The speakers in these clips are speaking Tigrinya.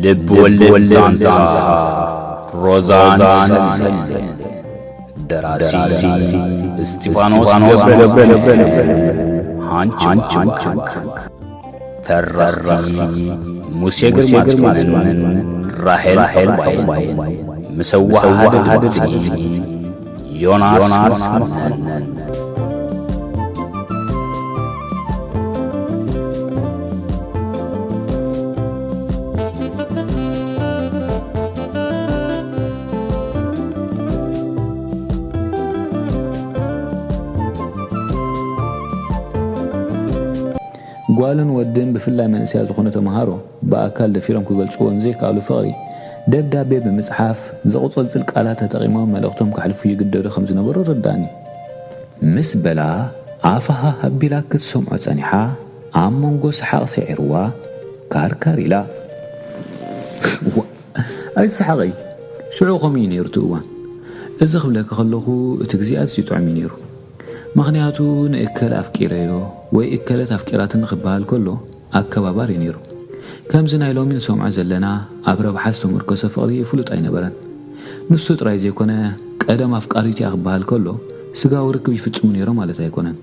ልብ ወለድ ዛንታ ሮዛን ሰልመን። ደራሲ እስጢፋኖስ ገብረ፣ ሃንች፣ ተረኽቲ ሙሴ ግርማጽዮንን ራሄል ዕባይን። ምስ ኣወሃሃዲ ድምጺ ዮናስ መኮነን። ጓልን ወድን፣ ብፍላይ መንእሰያት ዝኾኑ ተምሃሮ፣ ብኣካል ደፊሮም ክገልጽዎ ንዘይከኣሉ ፍቕሪ፣ ደብዳቤ ብምጽሓፍ፣ ዘቑጸልጽል ቃላት ተጠቒሞም መልእኽቶም ከሕልፉ ይግደዱ ከም ዝነበሩ ይርዳእኒ። ምስ በላ፣ ኣፋ ሃህ ኣቢላ ክትሰምዖ ጸኒሓ፣ ኣብ መንጎ ሰሓቕ ስዒርዋ፣ ካርካር ኢላ። ዋ፣ ኣይትስሓቐይ፣ ሽዑ ከምኡ እዩ ነይሩ እቲ እዋን። እዚ ክብለኪ ከለኹ፣ እቲ ግዜ ኣዝዩ ጥዑም እዩ ነይሩ። ምኽንያቱ፣ ንእከለ ኣፍቂረዮ ወይ እከለት ኣፍቂራትኒ ክበሃል ከሎ፣ ኣከባባር እዩ ነይሩ። ከምዚ ናይ ሎሚ ንሰምዖ ዘለና ኣብ ረብሓ ዝተመርኮሰ ፍቕሪ ፍሉጥ ኣይነበረን። ንሱ ጥራይ ዘይኮነ፣ ቀደም ኣፍቃሪቱ እያ ክበሃል ከሎ፣ ስጋዊ ርክብ ይፍጽሙ ነይሮም ማለት ኣይኮነን።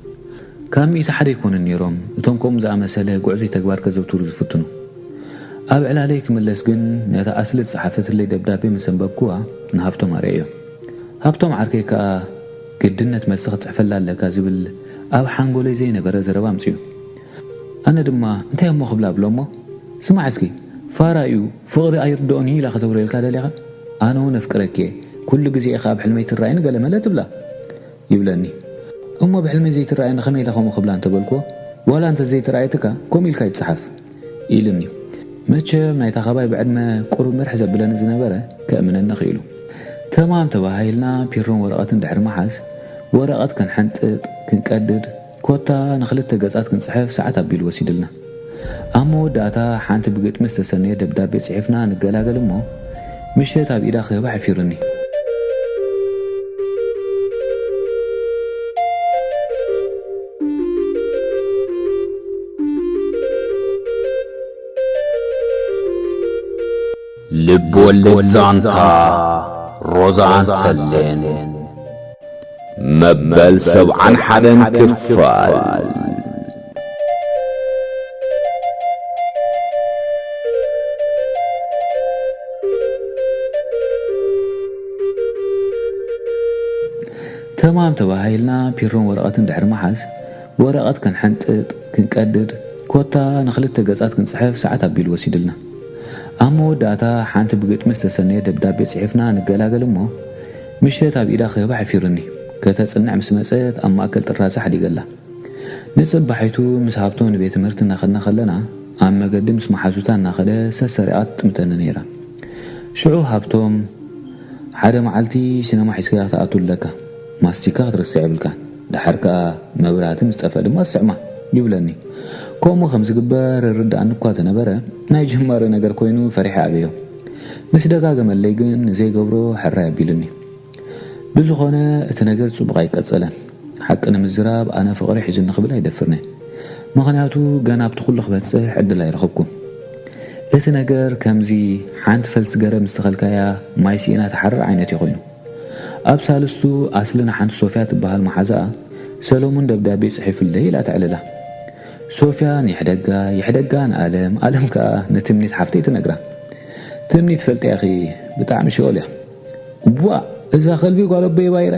ካብ ሚእቲ ሓደ ኣይኮኑን ነይሮም እቶም ከምኡ ዝኣመሰለ ግዕዙይ ተግባር ከዘውትሩ ዝፍትኑ። ኣብ ዕላለይ ክምለስ ግን፣ ነታ ኣስሊ ዝጸሓፈትለይ ደብዳቤ ምስ ኣንበብኩዋ፣ ንሃብቶም ኣርእየዮ። ሃብቶም ዓርከይ ከኣ፣ "ግድነት መልሲ ክትጽሕፈላ ኣለካ" ዝብል ኣብ ሓንጎለይ ዘይነበረ ዘረባ ኣምጺኡ። ኣነ ድማ፣ "እንታይ እሞ ክብላ?" እብሎ እሞ፣ "ስማዕ እስኪ፣ ፋራ እዩ፣ ፍቕሪ ኣይርድኦን እዩ ኢላ ከተውርየልካ ደሊኻ? ኣነ እውን ኣፍቅረኪ እየ፣ ኩሉ ግዜ ኢኻ ኣብ ሕልመይ ትረኣይኒ" ገለ መለ ትብላ ይብለኒ። እሞ ብሕልመይ ዘይትረኣየኒ ከመይ ኢለ ከምኡ ክብላ እንተበልኩዎ፣ "ዋላ እንተ ዘይተረኣየትካ፣ ከምኡ ኢልካ ይጸሓፍ" ኢልኒ። መቸም ናይታ ካባይ ብዕድመ ቁሩብ ምርሕ ዘብለኒ ዝነበረ ከእምነኒ ክኢሉ። ተማም ተባሃሂልና ፒሮን ወረቐትን ድሕሪ ምሓዝ፣ ወረቐት ክንሕንጥጥ፣ ክንቀድድ፣ ኮታ ንኽልተ ገጻት ክንጽሕፍ ሰዓት ኣቢሉ ወሲድልና። ኣብ መወዳእታ ሓንቲ ብግጥሚ ዝተሰነየ ደብዳቤ ጽሒፍና ንገላገል እሞ፣ ምሸት ኣብ ኢዳ ክህባ ሓፊሩኒ። ልብ ወለድ ዛንታ ሮዛን ሰሌን። መበል ሰብዓን ሓደን ክፋል። ተማም ተባሂልና ፒሮን ወረቐትን ድሕሪ ምሓዝ፣ ወረቐት ክንሕንጥጥ፣ ክንቀድድ፣ ኮታ ንኽልተ ገጻት ክንጽሕፍ ሰዓት ኣቢሉ ወሲድልና። ኣብ መወዳእታ ሓንቲ ብግጥሚ ዝተሰነየ ደብዳቤ ጽሒፍና ንገላገል እሞ፣ ምሸት ኣብ ኢዳ ክህባ ሓፊሩኒ። ከተጽንዕ ምስ መጸት ኣብ ማእከል ጥራዛ ሓዲገላ። ንጽባሒቱ ምስ ሃብቶም ንቤት ትምህርቲ እናኸድና ከለና፣ ኣብ መገዲ ምስ መሓዙታ እናኸደ ሰሰሪቓ ትጥምተኒ ነይራ። ሽዑ ሃብቶም፣ "ሓደ መዓልቲ ሲነማ ሒዝካያ ክትኣቱ ኣለካ፣ ማስቲካ ክትርስዕ የብልካን፣ ደሓር ከኣ መብራህቲ ምስ ጠፍአ ድማ ስዕማ" ይብለኒ። ከምኡ ከም ዝግበር ይርድኣኒ እኳ ተነበረ፣ ናይ ጅማሮ ነገር ኮይኑ ፈሪሐ ኣበዮ። ምስ ደጋገመለይ ግን ንዘይገብሮ ሕራይ ኣቢሉኒ። ብዝኾነ፣ እቲ ነገር ጽቡቕ ኣይቀጸለን። ሓቂ ንምዝራብ፣ ኣነ ፍቕሪ ሒዙኒ ክብል ኣይደፍርን እየ። ምኽንያቱ፣ ገና ኣብቲ ኩሉ ክበጽሕ ዕድል ኣይረኸብኩን። እቲ ነገር ከምዚ ሓንቲ ፈልሲ ገረብ ምስ ተኸልካያ ማይ ስኢና ትሓርር ዓይነት እዩ ኮይኑ። ኣብ ሳልስቱ፣ ኣስሊ ንሓንቲ ሶፍያ ትበሃል መሓዛኣ፣ ሰሎሙን ደብዳቤ ጽሒፉለይ ኢላ ተዕልላ። ሶፍያ ንይሕደጋ፣ ይሕደጋ ንኣለም፣ ኣለም ከኣ ንትምኒት ሓፍተይ ትነግራ። ትምኒት ፈልጥያ ኢኺ፣ ብጣዕሚ ሽኦል እያ። እዋእ፣ እዛ ከልቢ ጓል ኣቦይ ባይረ፣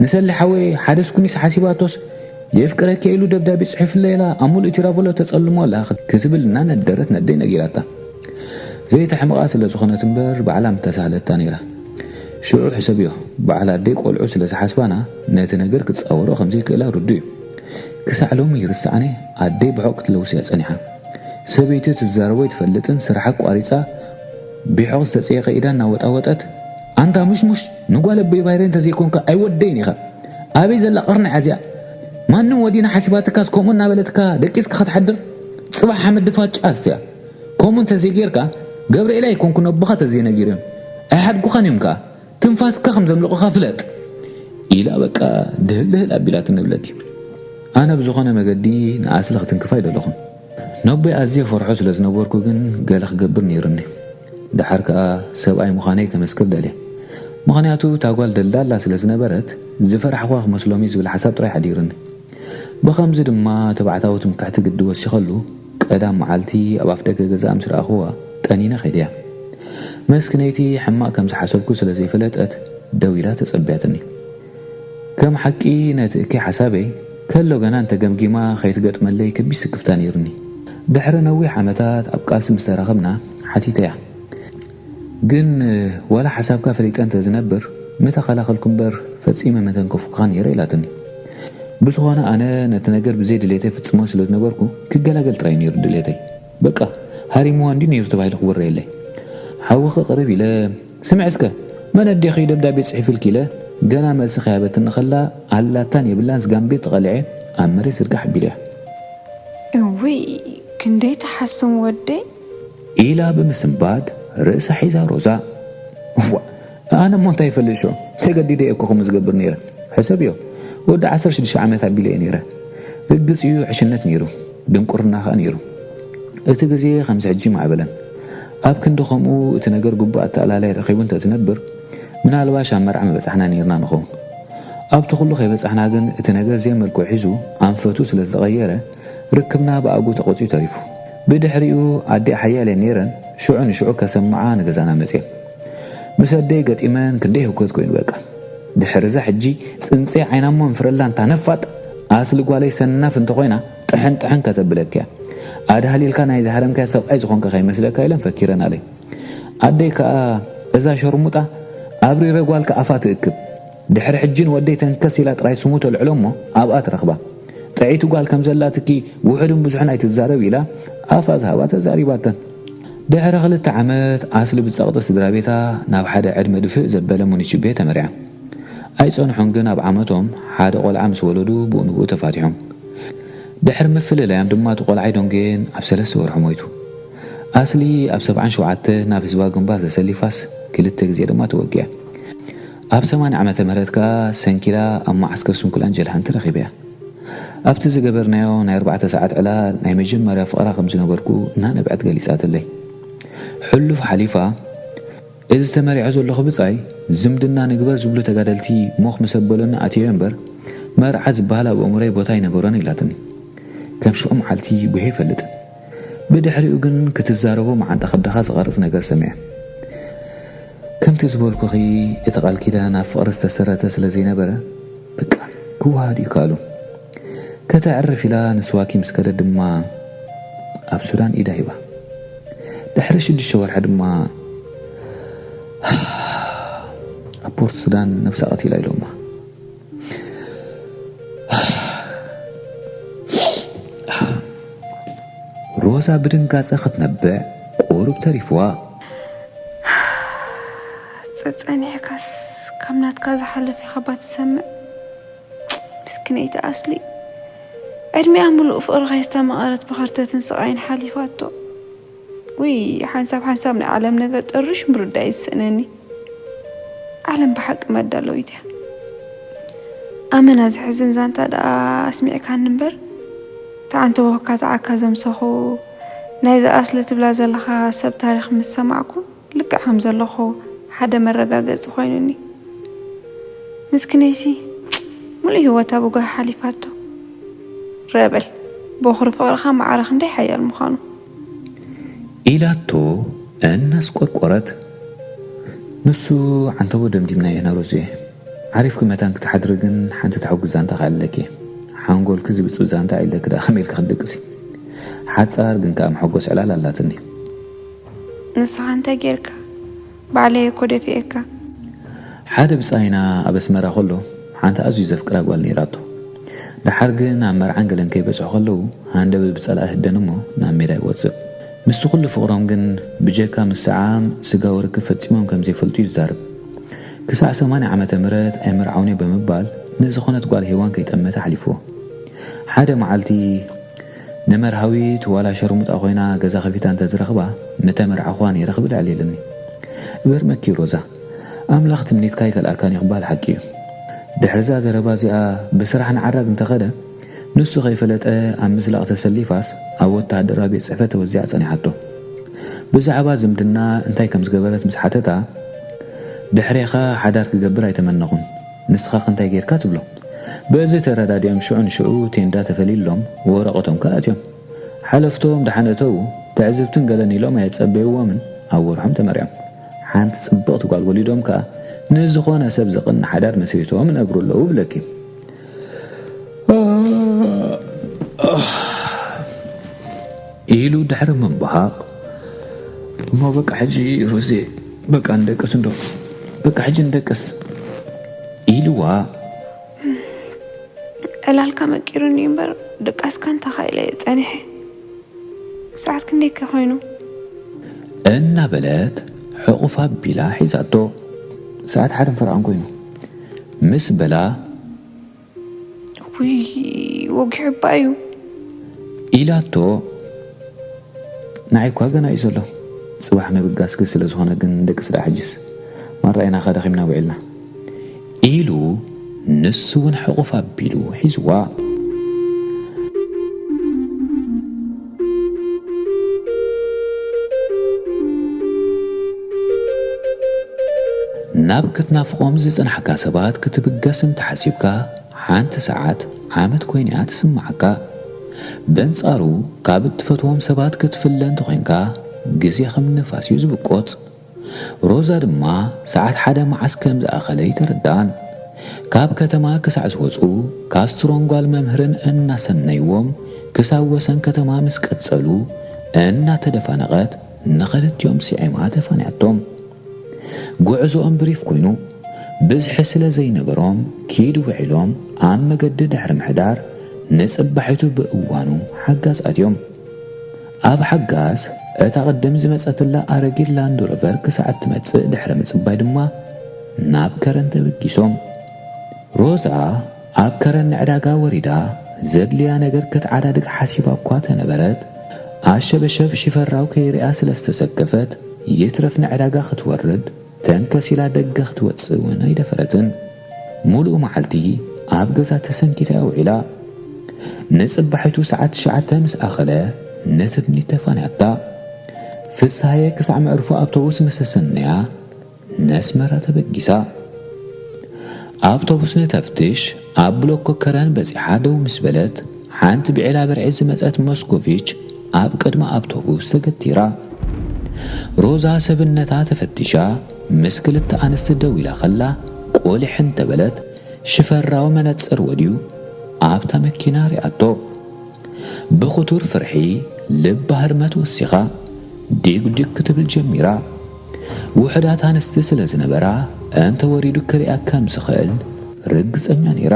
ንሰሊ ሓወይ ሓደስኩኒስ ሓሲባቶስ፣ "የፍቅረኪ" ኢሉ ደብዳቤ ጽሒፉለይ ኢላ ኣብ ሙሉእ ቲራቮሎ ተጸልሞ ኣላ ክትብል እናነደረት ነደይ ነጊራታ። ዘይተሕምቓ ስለ ዝኾነት እምበር ባዕላ ምተሳህለታ ነይራ። ሽዑ ሕሰብዮ፣ በዓል ኣደይ ቆልዑ ስለ ዝሓስባና ነቲ ነገር ክትጻወሮ ከም ዘይክእላ ርዱእ እዩ። ክሳዕ ሎሚ ይርስዓኒ፣ ኣደይ ብሑቕ ክትለውስ እያ ጸኒሓ። ሰበይቱ ትዛረቦ ኣይትፈልጥን፣ ስርሓ ኣቋሪጻ ብሑቕ ዝተጸየቐ ኢዳ እናወጣወጠት፣ "ኣንታ ሙሽሙሽ፣ ንጓል ኣቦይ ባይረ እንተዘይኮንካ ኣይወደይን ኢኻ። ኣበይ ዘላ ቅርናዕ እዚኣ? ማንም ወዲና ሓሲባትካስ ከምኡ እናበለትካ ደቂስካ ክትሓድር? ጽባሕ ሓመድ ድፋጫ እስያ። ከምኡ እንተዘይጌርካ ገብርኤል ኣይኮንኩን ኣቦኻ ተዘይነጊሮም ኣይሓድጉኻን እዮም ከኣ። ትንፋስካ ከም ዘምልቑኻ ፍለጥ" ኢላ በቃ ድህልህል ኣቢላትኒ እብለኪ። ኣነ ብዝኾነ መገዲ ንኣስሊ ክትንክፋ ኣይደለኹን። ነቦይ ኣዝየ ፈርሖ ስለ ዝነበርኩ ግን ገለ ክገብር ነይሩኒ። ደሓር ከኣ ሰብኣይ ምዃነይ ከመስክር ደልየ። ምኽንያቱ እታ ጓል ደልዳላ ስለ ዝነበረት፣ ዝፈራሕኹዋ ክመስሎም እዩ ዝብል ሓሳብ ጥራይ ሓዲሩኒ። ብኸምዚ ድማ ተባዕታዊ ትምክሕቲ ግዲ ወሲኸሉ፣ ቀዳም መዓልቲ ኣብ ኣፍደገ ገዛኣ ምስ ረኣኹዋ፣ ጠኒነ ከይደያ። መስኪነይቲ ሕማቕ ከም ዝሓሰብኩ ስለ ዘይፈለጠት፣ ደው ኢላ ተጸብያትኒ። ከም ሓቂ ነቲ እከይ ሓሳበይ ከሎ ገና እንተገምጊማ ከይትገጥመለይ ከቢድ ስክፍታ ነይሩኒ። ድሕሪ ነዊሕ ዓመታት ኣብ ቃልሲ ምስ ተራኸብና ሓቲተያ። ግን ዋላ ሓሳብካ ፈሊጠ እንተ ዝነብር ምተኸላኸልኩ እምበር ፈጺመ መተንከፍኩኻ ነይረ ኢላትኒ። ብዝኾነ ኣነ ነቲ ነገር ብዘይ ድሌተይ ፍጽሞ ስለ ዝነበርኩ ክገላገል ጥራይ ነይሩ ድሌተይ። በቃ ሃሪምዋ እንዲ ነይሩ ተባሂሉ ክውረየለይ። ሓውኺ ቅርብ ኢለ ስምዒ እስከ መን ኣዴኺ ደብዳቤ ጽሒፍልኪ ኢለ ገና መልሲ ከያበትኒ ከላ ኣላታን የብላን ዝጋምቤ ተቐልዐ ኣብ መሬት ዝርጋሕ ኣቢለያ። እውይ ክንደይ ትሓስም ወደይ። ኢላ ብምስንባድ ርእሳ ሒዛ ሮዛ። ዋ ኣነ እሞ እንታይ ይፈልጥ ሽዑ ተገዲደ እየ እኮ ከምኡ ዝገብር ነይረ። ሕሰብዮ ወዲ ዓሰርተ ሽዱሽተ ዓመት ኣቢለ እየ ነይረ። ርግጽ እዩ ዕሽነት ነይሩ ድንቁርና ከኣ ነይሩ። እቲ ግዜ ከምዚ ሕጂ ማዕበለን ኣብ ክንዲ ከምኡ እቲ ነገር ግቡእ ኣተኣላላይ ረኺቡ እንተ ዝነብር ምናልባሽ ኣብ መርዓ ምበጻሕና ነይርና ንኸውን። ኣብቲ ኩሉ ከይበጻሕና ግን እቲ ነገር ዘይመልክዑ ሒዙ ኣንፈቱ ስለ ዝተቐየረ ርክብና ብኣግኡ ተቖጽዩ ተሪፉ። ብድሕሪኡ ኣዲኣ ሓያል እየን ነይረን ሽዑ ንሽዑ ከሰምዓ ንገዛና መጽየን። ምስ ኣደይ ገጢመን ክንደይ ህውከት ኮይኑ በቃ። ድሕሪ እዛ ሕጂ ጽንጸይ ዓይና እሞ እንፍረላ እንታ ነፋጥ ኣስሊ ጓለይ ሰናፍ እንተኾይና ጥሕን ጥሕን ከተብለኪያ። ኣድሃሊልካ ናይ ዝሃረምካያ ሰብኣይ ዝኾንካ ከይመስለካ ኢለን ፈኪረን ኣለይ። ኣደይ ከኣ እዛ ሸርሙጣ ኣብሪረ ጓልካ ኣፋ ትእክብ። ድሕሪ ሕጂ ንወደይ ተንከስ ኢላ ጥራይ ስሙ ተልዕሎ እሞ ኣብኣ ትረኽባ። ጥዕይቲ ጓል ከም ዘላትኪ ውሑድን ብዙሕን ኣይትዛረብ ኢላ ኣፋ ዝሃባ ተዛሪባተን። ድሕሪ ክልተ ዓመት ኣስሊ ብጸቕጢ ስድራ ቤታ ናብ ሓደ ዕድመ ድፍእ ዘበለ ሙኒችቤ ተመርዓ። ኣይጸንሑን ግን ኣብ ዓመቶም ሓደ ቆልዓ ምስ ወለዱ ብኡ ንብኡ ተፋቲሖም። ድሕሪ ምፍልላዮም ድማ እቲ ቆልዓይ ዶንጌን ኣብ ሰለስተ ወርሑ ሞይቱ። ኣስሊ ኣብ ሰብዓን ሸውዓተ ናብ ህዝባዊ ግንባር ተሰሊፋስ ክልተ ግዜ ድማ ተወጊኣ። ኣብ ሰማንያ ዓመተ ምህረት ከኣ ሰንኪላ ኣብ መዓስከር ስንኩላን ጀልሃን ተረኺበያ። ኣብቲ ዝገበርናዮ ናይ ኣርባዕተ ሰዓት ዕላል ናይ መጀመርያ ፍቕራ ከም ዝነበርኩ እናነብዐት ገሊጻትለይ። ሕሉፍ ሓሊፋ፣ እዚ ተመሪዖ ዘለኹ ብጻይ ዝምድና ንግበር ዝብሉ ተጋደልቲ ሞኽ ምስ ኣበሉኒ ኣትየዮ እምበር መርዓ ዝበሃል ኣብ ኣእምሮይ ቦታ ኣይነበሮን ኢላትኒ። ከም ሽዑ መዓልቲ ጉሄ ይፈልጥ። ብድሕሪኡ ግን ክትዛረቦ መዓንጣ ከብድኻ ዝቐርጽ ነገር ሰሚዐ። ከምቲ ዝበልኩኺ እቲ ቃል ኪዳን ኣብ ፍቕሪ ዝተሰረተ ስለ ዘይነበረ በቃ ክወሃድ እዩ ከኣሉ። ከተዕርፍ ኢላ ንስዋኪ ምስ ከደት ድማ ኣብ ሱዳን ኢዳ ሂባ። ድሕሪ ሽዱሽተ ወርሒ ድማ ኣብ ፖርት ሱዳን ነብሳ ቀቲላ ኢሎማ። ሮዛ ብድንጋጸ ክትነብዕ ቁሩብ ተሪፍዋ። ጸጸኒዕካስ ካብ ናትካ ዝሓለፈ ካባ ትሰምዕ። ምስኪነይቲ ኣስሊ ዕድሚኣ ሙሉእ ፍቕሪ ከይስተማቐረት ብኸርተትን ስቓይን ሓሊፋቶ። ውይ ሓንሳብ ሓንሳብ ናይ ዓለም ነገር ጠርሽ ምርዳእ ይስእነኒ። ዓለም ብሓቂ መዳለዊት እያ። ኣመና ዘሕዝን ዛንታ ደኣ ኣስሚዕካኒ እምበር ተዓንተወካ ተዓካ ዘምሰኹ ናይዛ ኣስሊ ትብላ ዘለኻ ሰብ ታሪኽ ምስ ሰማዕኩ ልክዕ ከም ዘለኹ ሓደ መረጋገጺ ኮይኑኒ። ምስኪነይቲ ሙሉእ ህይወታ ብጓሂ ሓሊፋቶ። ረበል ቦኽሪ ፍቕርኻ ማዕረ ክንደይ ሓያል ምዃኑ። ኢላቶ እናስቆርቆረት። ንሱ ዓንተቦ ደምዲምና ኢና ሮዝየ። ዓሪፍኪ መታን ክትሓድሪ ግን ሓንቲ ተሐጉስ ዛንታ ከዕልለኪ። ሓንጎልኪ ዝብጽብጽ ዛንታ ዕለኪ ደኣ ከመይ ኢልኪ ክትድቅሲ። ሓጻር ግን ከኣ መሐጎስ ዕላል ኣላትኒ። ንስኻ እንታይ ጌርካ? ባዕለይ እኮ ደፊኤካ። ሓደ ብጻይና ኣብ ኣስመራ ከሎ ሓንቲ ኣዝዩ ዘፍቅራ ጓል ነይራቶ። ደሓር ግን ኣብ መርዓን ገለን ከይበጽሑ ከለዉ ሃንደበት ብጸላኢ ህደን እሞ ናብ ሜዳ ይወጽእ። ምስቲ ኩሉ ፍቕሮም ግን ብጀካ ምስ ሰዓም ስጋዊ ርክብ ፈጺሞም ከም ዘይፈልጡ እዩ ዝዛረብ። ክሳዕ ሰማንያ ዓመተ ምህረት ኣይምርዓውን'የ ብምባል ንዝኾነት ጓል ሄዋን ከይጠመተ ኣሕሊፍዎ። ሓደ መዓልቲ ንመርሃዊት ዋላ ሸርሙጣ ኮይና ገዛ ከፊታ እንተዝረኽባ ምተመርዓኹዋ ነይረ ክብል ኣዕሊልኒ። እገርመኪ ሮዛ፣ ኣምላኽ ትምኒትካ ኣይከልኣካን እዩ ክበሃል ሓቂ እዩ። ድሕሪ እዛ ዘረባ እዚኣ ብስራሕ ንዓራግ እንተኸደ ንሱ ከይፈለጠ ኣብ ምዝላቕ ተሰሊፋስ ኣብ ወተሃደራዊ ቤት ጽሕፈት ተወዚዓ ጸኒሓቶ። ብዛዕባ ዝምድና እንታይ ከም ዝገበረት ምስ ሓተታ፣ "ድሕሬኻ ሓዳር ክገብር ኣይተመነኹን፣ ንስኻ ከ እንታይ ጌርካ?" ትብሎ። በዚ ተረዳዲኦም ሽዑ ንሽዑ ቴንዳ ተፈሊሎም ወረቐቶም ከኣ ኣትዮም። ሓለፍቶም ደሓን እተዉ፣ ትዕዝብትን ገለን ኢሎም ኣየጸበይዎምን ኣብ ወርሖም ተመርዕዮም። ሓንቲ ጽብቕቲ ጓል ወሊዶም ከኣ ንዝኾነ ሰብ ዝቕንእ ሓዳር መስሪቶም ይነብሩ ኣለዉ ብለኪ። ኢሉ ድሕሪ ምንባሃቕ፣ "እሞ በቃ ሕጂ ሮዜ፣ በቃ ንደቅስ እንዶ፣ በቃ ሕጂ ንደቅስ" ኢልዋ። ዕላልካ መቂሩኒ እምበር ድቃስካ እንተኻኢለ እየ ጸኒሐ። ሰዓት ክንደይ ከ ኮይኑ? እናበለት ሕቑፍ ኣቢላ ሒዛቶ። ሰዓት ሓደን ፈረቓን ኮይኑ ምስ በላ፣ ውይ፣ ወጊሑ እባ እዩ። ኢላቶ። "ንዓይ እኳ ገና እዩ ዘሎ፣ ጽባሕ ምብጋስኪ ስለ ዝኾነ ግን ደቅስ ደኣ ሕጅስ፣ ማራ ኢና ኸ ደኺምና ውዒልና" ኢሉ ንሱ እውን ሕቑፍ ኣቢሉ ሒዝዋ። ናብ ክትናፍቖም ዝጸናሕካ ሰባት ክትብገስ እንተሓሲብካ፣ ሓንቲ ሰዓት ዓመት ኮይና እያ ትስምዓካ። በንጻሩ፣ ካብ እትፈትዎም ሰባት ክትፍለ እንተኾይንካ፣ ግዜ ከም ንፋስ እዩ ዝብቆጽ። ሮዛ ድማ ሰዓት ሓደ መዓስ ከም ዝኣኸለ ኣይተረድኣን። ካብ ከተማ ክሳዕ ዝወጹ፣ ካስትሮን ጓል መምህርን እናሰነይዎም፣ ክሳብ ወሰን ከተማ ምስ ቀጸሉ፣ እናተደፋነቐት ንኽልቲኦም ስዒማ ተፋንያቶም። ጉዕዞኦም ብሪፍ ኮይኑ፣ ብዝሒ ስለ ዘይነበሮም፣ ኪድ ውዒሎም ኣብ መገዲ ድሕሪ ምሕዳር፣ ንጽባሒቱ ብእዋኑ ሓጋዝ ኣትዮም። ኣብ ሓጋዝ፣ እታ ቅድም ዝመጸትላ ኣረጊት ላንድ ሮቨር ክሳዕ እትመጽእ ድሕሪ ምጽባይ ድማ፣ ናብ ከረን ተበጊሶም። ሮዛ ኣብ ከረን ንዕዳጋ ወሪዳ፣ ዘድልያ ነገር ክትዓዳድግ ሓሲባ እኳ ተነበረት፣ ኣሸበሸብ ሽፈራው ከይሪኣ ስለ ዝተሰከፈት፣ ይትረፍ ንዕዳጋ ክትወርድ፣ ተንከስ ኢላ ደገ ክትወጽእ እውን ኣይደፈረትን። ሙሉእ መዓልቲ ኣብ ገዛ ተሰንኪታ እያ ውዒላ። ንጽባሒቱ ሰዓት ትሽዓተ ምስ ኣኸለ፣ ንትምኒት ተፋንያታ። ፍስሃየ ክሳዕ መዕርፎ ኣውቶቡስ ምስ ተሰነያ፣ ነስመራ ተበጊሳ። ኣውቶቡስ ንተፍትሽ ኣብ ብሎኮ ከረን በጺሓ ደው ምስ በለት፣ ሓንቲ ብዒላ ብርዒ ዝመጸት ሞስኮቪች ኣብ ቅድሚ ኣውቶቡስ ተገቲራ። ሮዛ ሰብነታ ተፈቲሻ ምስ ክልተ ኣንስቲ ደው ኢላ ከላ፣ ቆሊሕ እንተበለት፣ ሽፈራው መነጽር ወድዩ ኣብታ መኪና ሪኣቶ። ብኽቱር ፍርሒ ልባ ህርመት ወሲኻ ዲግ ዲግ ክትብል ጀሚራ። ውሑዳት ኣንስቲ ስለ ዝነበራ፣ እንተ ወሪዱ ክሪኣ ከም ዝኽእል ርግጸኛ ነይራ።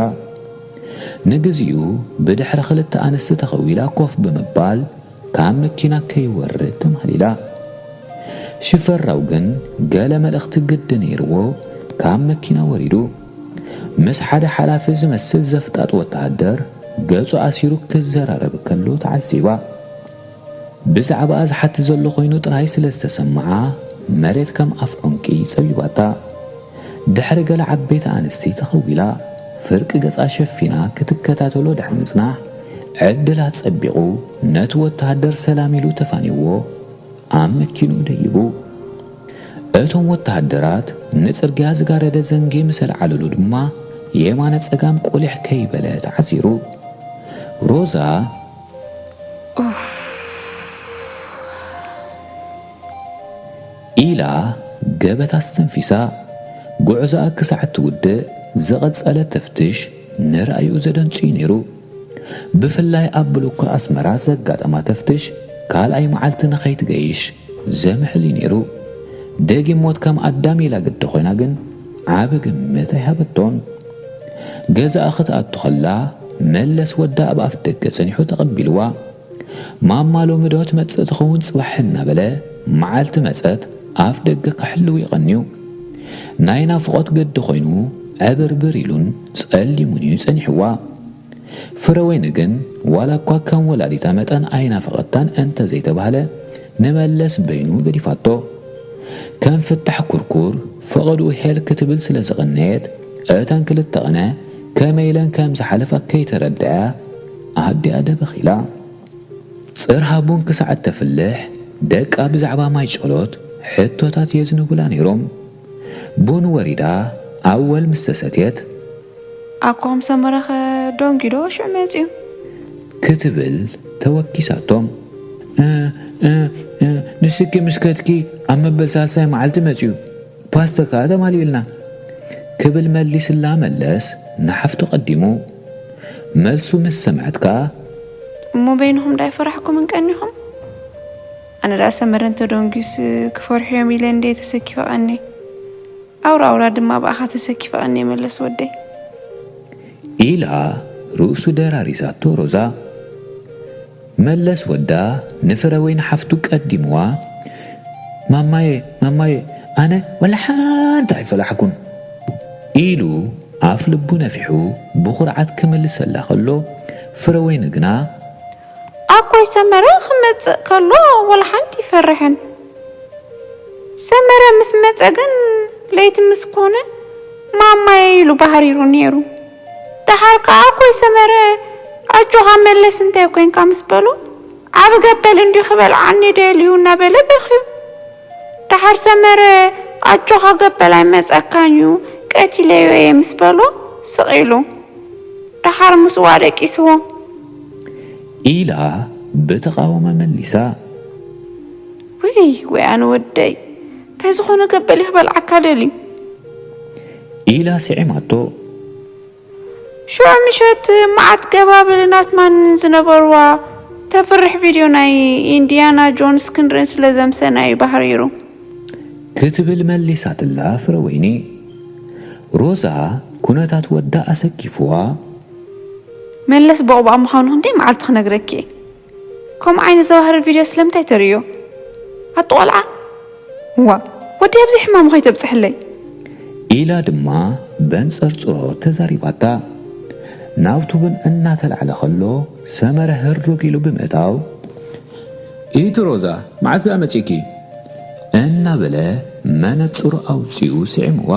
ንግዚኡ ብድሕሪ ክልተ ኣንስቲ ተኸዊላ ኮፍ ብምባል፣ ካብ መኪና ከይወርድ ተማህሊላ። ሽፈራው ግን ገለ መልእኽቲ ግዲ ነይርዎ፣ ካብ መኪና ወሪዱ። ምስ ሓደ ሓላፊ ዝመስል ዘፍጣጥ ወተሃደር ገጹ ኣሲሩ ክዘራረብ ከሎ ተዓዚባ። ብዛዕባኣ ዝሓትት ዘሎ ኮይኑ ጥራይ ስለ ዝተሰምዓ፣ መሬት ከም ኣፍ ዑንቂ ጸቢባታ። ድሕሪ ገለ ዓበይቲ ኣንስቲ ተኸዊላ፣ ፍርቂ ገጻ ሸፊና ክትከታተሎ ድሕሪ ምጽናሕ፣ ዕድል ኣጸቢቑ ነቲ ወተሃደር ሰላም ኢሉ ተፋንይዎ፣ ኣብ መኪንኡ ደይቡ። እቶም ወተሃደራት ንጽርግያ ዝጋረደ ዘንጊ ምስ ኣልዓልሉ ድማ፣ የማነ ጸጋም ቁሊሕ ከይበለ ተዓዚሩ። ሮዛ ኢላ ገበት ኣስተንፊሳ፣ ጉዕዞኣ ክሳዕ እትውድእ ዝቐጸለ ተፍትሽ ንራእይኡ ዘደንጹ እዩ ነይሩ። ብፍላይ ኣብ ብሎኮ ኣስመራ ዘጋጠማ ተፍትሽ ካልኣይ መዓልቲ ንኸይትገይሽ ዘምሕል እዩ ነይሩ። ደጊም ሞት ከም ኣዳም ኢላ ግዲ ኮይና ግን ዓቢ ግምት ኣይሃበቶን። ገዛኣ ክትኣቱ ከላ መለስ ወዳ ኣብ ኣፍ ደገ ጸኒሑ ተቐቢልዋ። ማማ ሎሚ ዶ ትመጽእ ትኸውን ጽባሕ እናበለ መዓልቲ መጸት ኣፍ ደገ ክሕልው ይቐንዩ። ናይ ናፍቖት ግዲ ኮይኑ ዕብርብር ኢሉን ጸሊሙን እዩ ጸኒሕዋ። ፍረወይኒ ግን ዋላ እኳ ከም ወላዲታ መጠን ኣይናፈቐታን እንተ ዘይተባህለ ንመለስ በይኑ ገዲፋቶ። ከም ፍታሕ ኩርኩር ፈቐድኡ ሄል ክትብል ስለ ዝቐነየት እተን ክልተ ቕነ ከመይ ኢለን ከም ዝሓለፋ ከይተረድኣ ኣዲኣ ደበኽ ኢላ። ጽርሃ ቡን ክሳዕ እተፍልሕ ደቃ ብዛዕባ ማይ ጸሎት ሕቶታት የዝንቡላ ነይሮም። ቡን ወሪዳ ኣወል ምስ ተሰትየት፣ ኣኮኹም ሰመረኸ ደንጊዶ ሽዑ መጽዩ? ክትብል ተወኪሳቶም። "እ፣ እ፣ እ፣ ንስኪ ምስ ከድኪ ኣብ መበል ሳልሳይ መዓልቲ መጽዩ፣ ፓስተ ከኣ ተማሊኡልና" ክብል መሊስላ መለስ ንሓፍቱ ቀዲሙ። መልሱ ምስ ሰምዐት ከኣ፣ "እሞ በይንኹም ዳይ ፈራሕኩምን ቀኒኹም? ኣነ ደኣ ሰመረ እንተ ደንጊዩስ ክፈርሑ እዮም ኢለ እንደ ተሰኪፈ ቀኒ። ኣውራ ኣውራ ድማ ብኣኻ ተሰኪፈ ቀኒ መለስ ወደይ" ኢላ ርእሱ ደራሪሳቶ ሮዛ። መለስ ወዳ ንፍረወይኒ ሓፍቱ ቀዲምዋ፣ "ማማየ፣ ማማየ፣ ኣነ ወላ ሓንቲ ኣይፈላሕኩን" ኢሉ ኣፍ ልቡ ነፊሑ ብኹርዓት ክምልሰላ ከሎ፣ ፍረወይኒ ግና፣ "ኣኮይ ሰመረ ክመጽእ ከሎ ወላ ሓንቲ ይፈርሕን። ሰመረ ምስ መጸ ግን ለይቲ ምስ ኮነ ማማየ ኢሉ ባህሪሩ ነይሩ። ደሓር ከኣ ኣኮይ ሰመረ ኣጆኻ መለስ እንታይ ኮንካ ምስ በሎ ዓቢ ገበል እንዲዩ ክበልዓኒ ደልዩ እናበለ በኽዩ። ደሓር ሰመረ ኣጆኻ ገበል ኣይመጸካን እዩ ቀቲለዮ እየ ምስ በሎ ስቕ ኢሉ። ደሓር ምስኡ ኣደቂስዎ" ኢላ ብተቓውሞ መሊሳ። "ውይ ወይ ኣነ ወደይ፣ እንታይ ዝኾነ ገበል እዩ ክበልዓካ ደልዩ?" ኢላ ስዒማቶ። ሽዑ ምሸት መዓት ገባብልን ኣትማንን ዝነበርዋ ተፍርሕ ቪድዮ ናይ ኢንዲያና ጆንስ ክንርኢ ስለ ዘምሰና እዩ ባህሪሩ። ክትብል መሊሳትላ ፍረወይኒ። ሮዛ ኩነታት ወዳ ኣሰኪፍዋ። "መለስ በቑባቕ ምዃኑ ክንደይ መዓልቲ ክነግረኪ እየ። ከምኡ ዓይነት ዘባህርር ቪድዮ ስለምንታይ ተርእዮ? ኣቲ ቆልዓ! ዋ፣ ወዲ ኣብዚ ሕማሙ ከይተብጽሕለይ!" ኢላ ድማ በንጸርጽሮ ተዛሪባታ። ናብቱ ቡን እናተላዕለ ከሎ ሰመረ ህርግ ኢሉ ብምእታው፣ "ኢቲ ሮዛ፣ መዓስ ደኣ መጺእኪ?" እናበለ መነጽሩ ኣውጺኡ ስዒምዋ።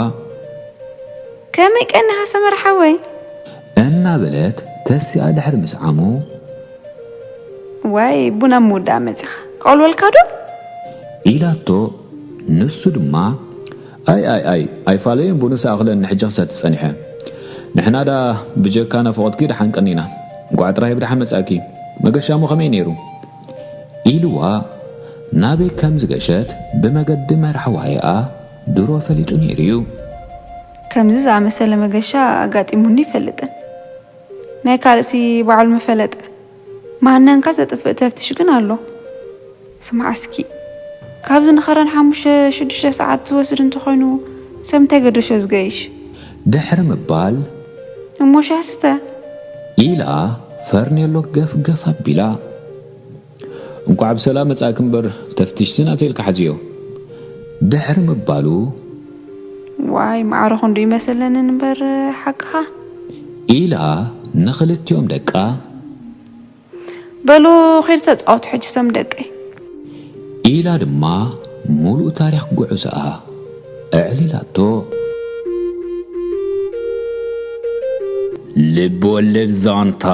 "ከመይ ቀኒኻ ሰመረ ሓወይ?" እናበለት ተሲኣ ድሕሪ ምስዓሙ፣ "ዋይ፣ ቡን ኣብ ምውዳእ መጺኻ። ክቐልወልካ ዶ?" ኢላቶ። ንሱ ድማ፣ "ኣይ፣ ኣይ፣ ኣይ፣ ኣይፋለዮን ቡንስ ኣኽለኒ ሕጂ ክሰቲ ጸኒሐ። ንሕና ደኣ ብጀካ ናፍቖትኪ ደሓን ቀኒና። እንቋዕ ጥራይ ብደሓን መጻእኪ። መገሻ እሞ ከመይ ነይሩ?" ኢልዋ ናበይ ከም ዝገሸት ብመገዲ መርሓዋይኣ ድሮ ፈሊጡ ነይሩ እዩ። ከምዚ ዝኣመሰለ መገሻ ኣጋጢሙኒ ይፈልጥን። ናይ ካልእሲ ባዕሉ ምፈለጠ። ማህነንካ ዘጥፍእ ተፍትሽ ግን ኣሎ። ስማዕ እስኪ፣ ካብዚ ንኸረን ሓሙሽተ ሽዱሽተ ሰዓት ዝወስድ እንተኾይኑ ሰብ እንታይ ገደሾ ዝገይሽ? ድሕሪ ምባል፣ እሞ ሻሂ ስተ። ኢላ ፈርኔሎ ገፍ ገፍ ኣቢላ። እንቋዕ ብሰላም መጻእኪ እምበር፣ ተፍትሽሲ ናተይ ኢልካ ሓዝዮ። ድሕሪ ምባሉ፣ ዋይ፣ ማዕረ ክንዱ ይመስለንን እምበር፣ ሓቅኻ። ኢላ ንኽልቲኦም ደቃ፣ በሉ ኺዱ ተጻወቱ ሕጂ ሰም ደቀይ። ኢላ ድማ ሙሉእ ታሪኽ ጉዕዞኣ ኣዕሊላቶ። ልብ ወለድ ዛንታ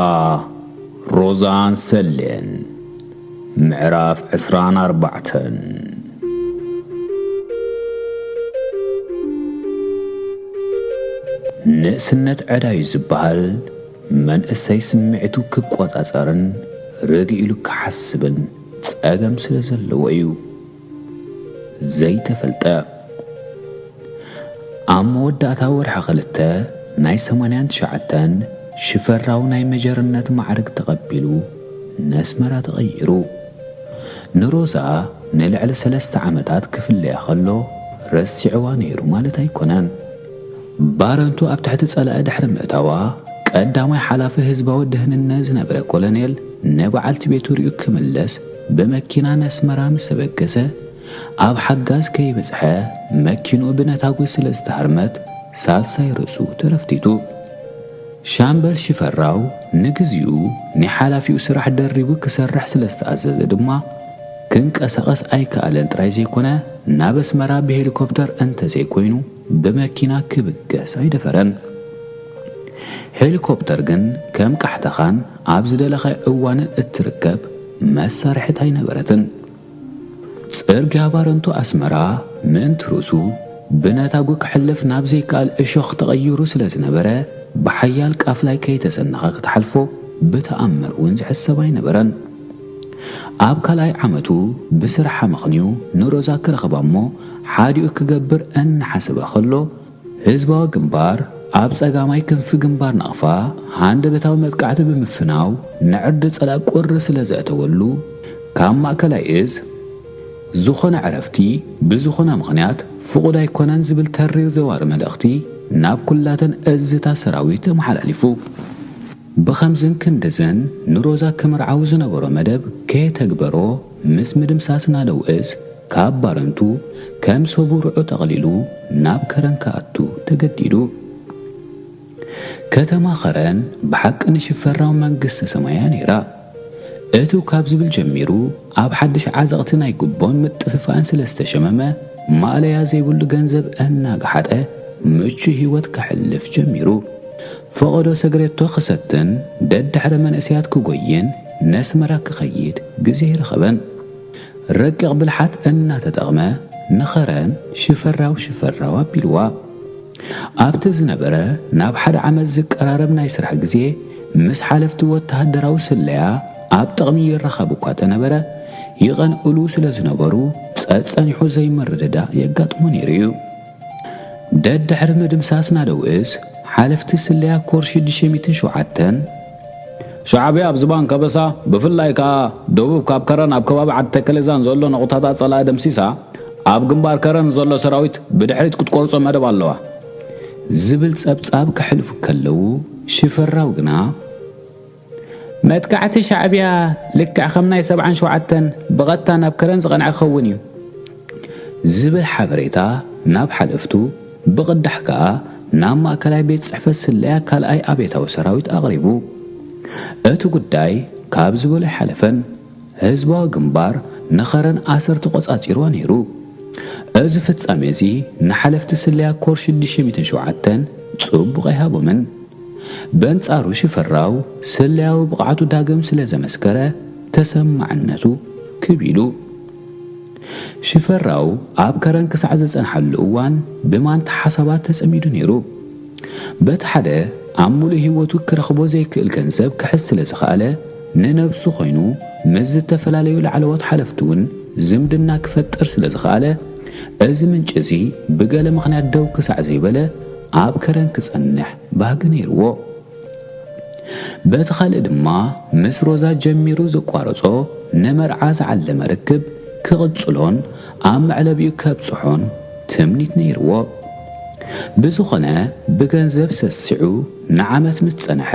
ሮዛን ሰሌን፣ ምዕራፍ ዕስራን ኣርባዕተን። ንእስነት ዕዳዩ ዝበሃል መንእሰይ ስምዒቱ ክቆጻጸርን ርግእ ኢሉ ክሓስብን ጸገም ስለ ዘለዎ እዩ። ዘይተፈልጠ። ኣብ መወዳእታ ወርሒ ክልተ ናይ ሰማንያን ትሽዓተን ሽፈራው ናይ መጀርነት ማዕርግ ተቐቢሉ ነስመራ ተቐይሩ። ንሮዛ ንልዕሊ ሰለስተ ዓመታት ክፍለያ ከሎ ረሲዕዋ ነይሩ ማለት ኣይኮነን። ባረንቱ ኣብ ትሕቲ ጸላኢ ድሕሪ ምእታዋ፣ ቀዳማይ ሓላፊ ህዝባዊ ድህንነት ዝነበረ ኮሎኔል ንበዓልቲ ቤቱ ሪኡ ክምለስ ብመኪና ነስመራ ምስ ተበገሰ፣ ኣብ ሓጋዝ ከይበጽሐ መኪንኡ ብነታጒ ስለ ዝተሃርመት ሳልሳይ ርእሱ ተረፍቲቱ። ሻምበል ሽፈራው ንግዚኡ ናይ ሓላፊኡ ስራሕ ደሪቡ ክሰርሕ ስለ ዝተኣዘዘ ድማ፣ ክንቀሳቐስ ኣይከኣለን ጥራይ ዘይኮነ፣ ናብ ኣስመራ ብሄሊኮፕተር እንተዘይኮይኑ ብመኪና ክብገስ ኣይደፈረን። ሄሊኮፕተር ግን ከም ቃሕታኻን ኣብ ዝደለኻዮ እዋንን እትርከብ መሳርሒት ኣይነበረትን። ጽርግያ ባረንቱ ኣስመራ ምእንቲ ርእሱ ብነታጉ ክሕልፍ ናብ ዘይከኣል እሾኽ ተቐይሩ ስለ ዝነበረ፣ ብሓያል ቃፍላይ ከይተሰነኸ ክትሓልፎ ብተኣምር እውን ዝሕሰብ ኣይነበረን። ኣብ ካልኣይ ዓመቱ ብስራሕ ኣመኽንዩ ንሮዛ ክረኽባ እሞ ሓዲኡ ክገብር እናሓሰበ ከሎ፣ ህዝባዊ ግንባር ኣብ ጸጋማይ ክንፊ ግንባር ናቕፋ ሃንደበታዊ መጥቃዕቲ ብምፍናው ንዕርዲ ጸላእ ቁሪ ስለ ዘእተወሉ፣ ካብ ማእከላይ እዝ ዝኾነ ዕረፍቲ ብዝኾነ ምኽንያት ፍቑድ ኣይኮነን ዝብል ተሪር ዘዋሪ መልእኽቲ ናብ ኩላተን እዝታት ሰራዊት ተመሓላሊፉ። ብኸምዝን ክንድዝን ንሮዛ ክምርዓው ዝነበሮ መደብ ከየተግበሮ፣ ምስ ምድምሳስ ናደው እዝ ካብ ባረንቱ ከም ሰቡርዑ ጠቕሊሉ ናብ ከረን ክኣቱ ተገዲዱ። ከተማ ኸረን ብሓቂ ንሽፈራው መንግስተ ሰማያ ነይራ። እትው ካብ ዝብል ጀሚሩ ኣብ ሓድሽ ዓዘቕቲ ናይ ጉቦን ምጥፍፋእን ስለ ዝተሸመመ፣ ማእለያ ዘይብሉ ገንዘብ እናገሓጠ ምቹ ህይወት ከሕልፍ ጀሚሩ። ፈቐዶ ሰግሬቶ ክሰትን ደድሕሪ መንእሰያት ክጎይን ነስመራ ክኸይድ ግዜ ኣይረኸበን። ረቂቕ ብልሓት እናተጠቕመ ንኸረን ሽፈራው ሽፈራው ኣቢልዋ። ኣብቲ ዝነበረ ናብ ሓደ ዓመት ዝቀራረብ ናይ ስራሕ ግዜ ምስ ሓለፍቲ ወተሃደራዊ ስለያ ኣብ ጥቕሚ ይረኸብ እኳ ተነበረ፣ ይቐንእሉ ስለ ዝነበሩ ጸጸኒሑ ዘይምርድዳእ የጋጥሞ ነይሩ እዩ። ደድሕሪ ምድምሳስ ናደው እዝ ሓለፍቲ ስለያ ኮር ሽዱሽተ ሚእትን ሸውዓተን፣ ሻዕብያ ኣብ ዝባን ከበሳ፣ ብፍላይ ከኣ ደቡብ ካብ ከረን ኣብ ከባቢ ዓዲ ተከሌዛን ዘሎ ነቑታታት ጸላኢ ደምሲሳ፣ ኣብ ግንባር ከረን ዘሎ ሰራዊት ብድሕሪት ክትቆርጾ መደብ ኣለዋ። ዝብል ጸብጻብ ከሕልፉ ከለዉ፣ ሽፈራው ግና፣ መጥቃዕቲ ሻዕብያ ልክዕ ከም ናይ ሰብዓን ሸውዓተን ብቐጥታ ናብ ከረን ዝቐንዐ ክኸውን እዩ። ዝብል ሓበሬታ ናብ ሓለፍቱ፣ ብቕዳሕ ከኣ ናብ ማእከላይ ቤት ጽሕፈት ስለያ ካልኣይ ኣብዮታዊ ሰራዊት ኣቕሪቡ። እቲ ጉዳይ ካብ ዝበሎ ኣይሓለፈን። ህዝባዊ ግንባር ንኸረን ኣሰር ተቖጻጺርዋ ነይሩ። እዚ ፍጻሜ እዚ ንሓለፍቲ ስለያ ኮር ሽዱሽተ ሚእትን ሸውዓተን ጽቡቕ ኣይሃቦምን። በንጻሩ ሽፈራው ስለያዊ ብቕዓቱ ዳግም ስለ ዘመስከረ ተሰማዕነቱ ክብ ኢሉ። ሽፈራው ኣብ ከረን ክሳዕ ዝጸንሓሉ እዋን ብማንታ ሓሳባት ተጸሚዱ ነይሩ። በቲ ሓደ ኣብ ምሉእ ህይወቱ ክረኽቦ ዘይክእል ገንዘብ ክሕዝ ስለ ዝኸኣለ፣ ንነብሱ ኮይኑ ምስ ዝተፈላለዩ ላዕለዎት ሓለፍቲ እውን ዝምድና ክፈጥር ስለ ዝኸኣለ፣ እዚ ምንጪ እዚ ብገለ ምኽንያት ደው ክሳዕ ዘይበለ ኣብ ከረን ክጸንሕ ባህጊ ነይርዎ። በቲ ካልእ ድማ ምስ ሮዛ ጀሚሩ ዘቋረጾ ንመርዓ ዝዓለመ ርክብ ክቕጽሎን ኣብ መዕለቢኡ ከብጽሖን ትምኒት ነይርዎ። ብዝኾነ ብገንዘብ ሰሲዑ ንዓመት ምስ ጸንሐ፣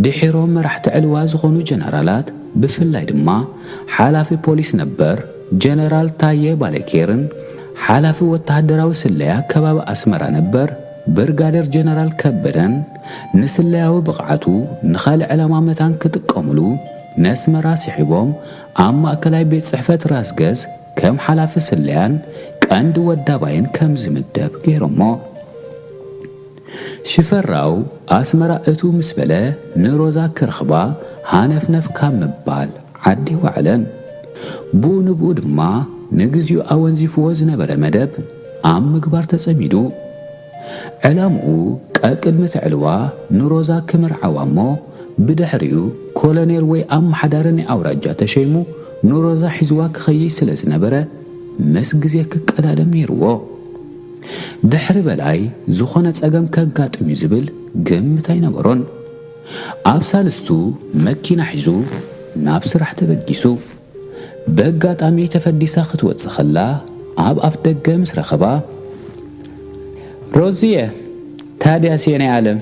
ድሒሮም መራሕቲ ዕልዋ ዝኾኑ ጀነራላት፣ ብፍላይ ድማ ሓላፊ ፖሊስ ነበር ጀነራል ታየ ባለኬርን ሓላፊ ወተሃደራዊ ስለያ ከባቢ ኣስመራ ነበር ብርጋዴር ጀነራል ከበደን፣ ንስለያዊ ብቕዓቱ ንኻልእ ዕላማ መታን ክጥቀሙሉ ነስመራ ስሒቦም፣ ኣብ ማእከላይ ቤት ጽሕፈት ራስ ገዝ ከም ሓላፊ ስለያን ቀንዲ ወዳባይን ከም ዝምደብ ገይሮሞ። ሽፈራው ኣስመራ እትው ምስ በለ፣ ንሮዛ ክረኽባ ሃነፍነፍ ካብ ምባል ዓዲ ኣይወዓለን። ብኡ ንብኡ ድማ ንግዚኡ ኣወንዚፍዎ ዝነበረ መደብ ኣብ ምግባር ተጸሚዱ። ዕላምኡ ቀቅድሚ እቲ ዕልዋ ንሮዛ ክምርዓዋ እሞ፣ ብድሕሪኡ ኮሎኔል ወይ ኣመሓዳሪ ናይ ኣውራጃ ተሸይሙ ንሮዛ ሒዝዋ ክኸይድ ስለ ዝነበረ፣ ምስ ግዜ ክቀዳደም ነይርዎ። ድሕሪ በላይ ዝኾነ ጸገም ከጋጥም እዩ ዝብል ግምት ኣይነበሮን። ኣብ ሳልስቱ መኪና ሒዙ ናብ ስራሕ ተበጊሱ። በጋጣሚ ተፈዲሳ ክትወጽእ ከላ፣ ኣብ ኣፍ ደገ ምስ ረኸባ፣ "ሮዝየ፣ ታድያስ የናይ ዓለም?"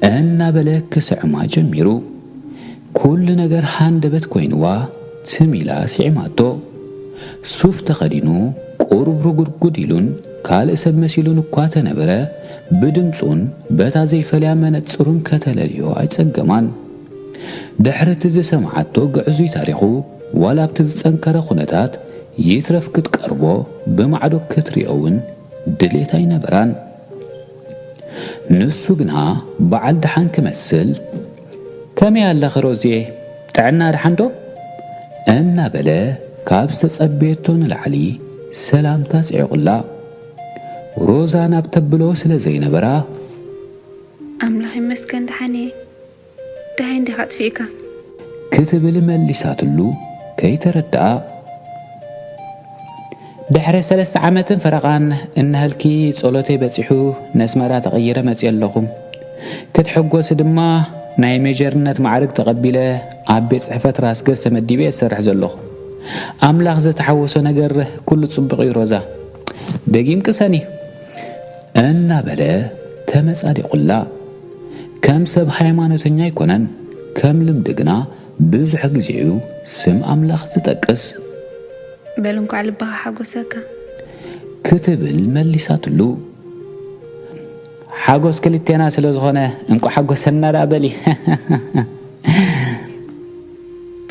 እናበለ ክስዕማ ጀሚሩ። ኩሉ ነገር ሃንደበት ኮይንዋ፣ ትም ኢላ ስዒማቶ። ሱፍ ተኸዲኑ፣ ቁሩብ ርጉድጉድ ኢሉን ካልእ ሰብ መሲሉን እኳ ተነበረ፣ ብድምጹን በታ ዘይፈልያ መነጽሩን ከተለልዮ ኣይጸገማን። ድሕሪ እቲ ዝሰምዓቶ ግዕዙይ ታሪኹ፣ ዋላ ኣብቲ ዝጸንከረ ኩነታት ይትረፍ ክትቀርቦ፣ ብማዕዶ ክትሪኦ እውን ድሌት ኣይነበራን። ንሱ ግና በዓል ደሓን ክመስል፣ "ከመይ ኣለኺ ሮዝየ? ጥዕና ደሓን ዶ?" እናበለ ካብ ዝተጸበየቶ ንላዕሊ ሰላምታ ጽዒቑላ። ሮዛ ናብ ተብሎ ስለ ዘይነበራ፣ ኣምላኽ ይመስገን ደሓን እየ። ደሃይ እንዲኻ ኣጥፊእካ? ክትብል መሊሳትሉ ከይተረድኣ። ድሕሪ ሰለስተ ዓመትን ፈረቓን እነሀልኪ ጸሎተይ በጺሑ ነስመራ ተቐይረ መጽየ ኣለኹ። ክትሕጎሲ ድማ ናይ ሜጀርነት ማዕርግ ተቐቢለ ኣብ ቤት ጽሕፈት ራስ ገዝ ተመዲበ እየ ዝሰርሕ ዘለኹ። ኣምላኽ ዝተሓወሶ ነገር ኩሉ ጽቡቕ እዩ ሮዛ። ደጊም ቅሰኒ። እናበለ ተመጻዲቑላ። ከም ሰብ ሃይማኖተኛ ኣይኮነን፣ ከም ልምዲ ግና ብዙሕ ግዜ እዩ ስም ኣምላኽ ዝጠቅስ። በል እንኳዕ ልብኻ ሓጎሰካ። ክትብል መሊሳትሉ። ሓጎስ ክልቴና ስለ ዝኾነ እንኳዕ ሓጎሰና ደኣ በሊ።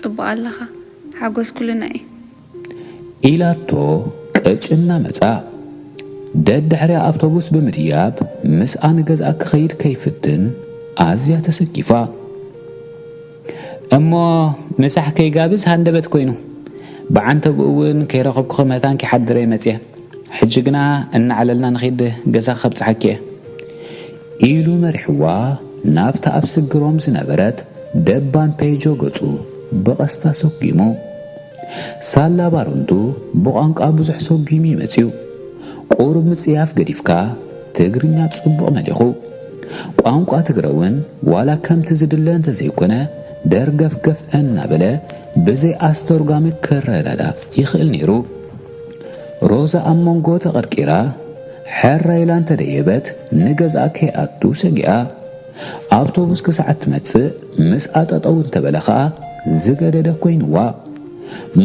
ጽቡቕ ኣለኻ። ሓጎስ ኩልና እዩ። ኢላቶ ቅጭ እናመጻ። ደድሕሪ ኣውቶቡስ ብምድያብ ምስኣ ንገዝኣ ክኸይድ ከይፍትን ኣዝያ ተሰኪፋ። እሞ ምሳሕ ከይጋብዝ ሃንደበት ኮይኑ፣ ብዓንተብኡ እውን ከይረኸብኩኺ መታን ክሓድረ መጽየ። ሕጂ ግና እናዕለልና ንኺድ፣ ገዛ ከብጽሓኪ እየ። ኢሉ መሪሕዋ ናብታ ኣብ ስግሮም ዝነበረት ደባን ፔጆ ገጹ ብቐስታ ሰጒሙ። ሳላ ባሮንቱ ብቋንቋ ብዙሕ ሰጒሙ እዩ መጺኡ። ቁሩብ ምጽያፍ ገዲፍካ ትግርኛ ጽቡቕ መሊኹ። ቋንቋ ትግረ እውን ዋላ ከምቲ ዝድለ እንተዘይኮነ ደርገፍገፍ እናበለ ብዘይ ኣስተርጓሚ ክረዳዳእ ይኽእል ነይሩ። ሮዛ ኣብ መንጎ ተቐርቂራ ሕራይ ኢላ እንተደየበት ንገዝኣ ከይኣቱ ሰጊኣ። ኣውቶቡስ ክሳዕ እትመጽእ ምስኣ ጠጠው እንተበለ ኸኣ ዝገደደ ኮይንዋ።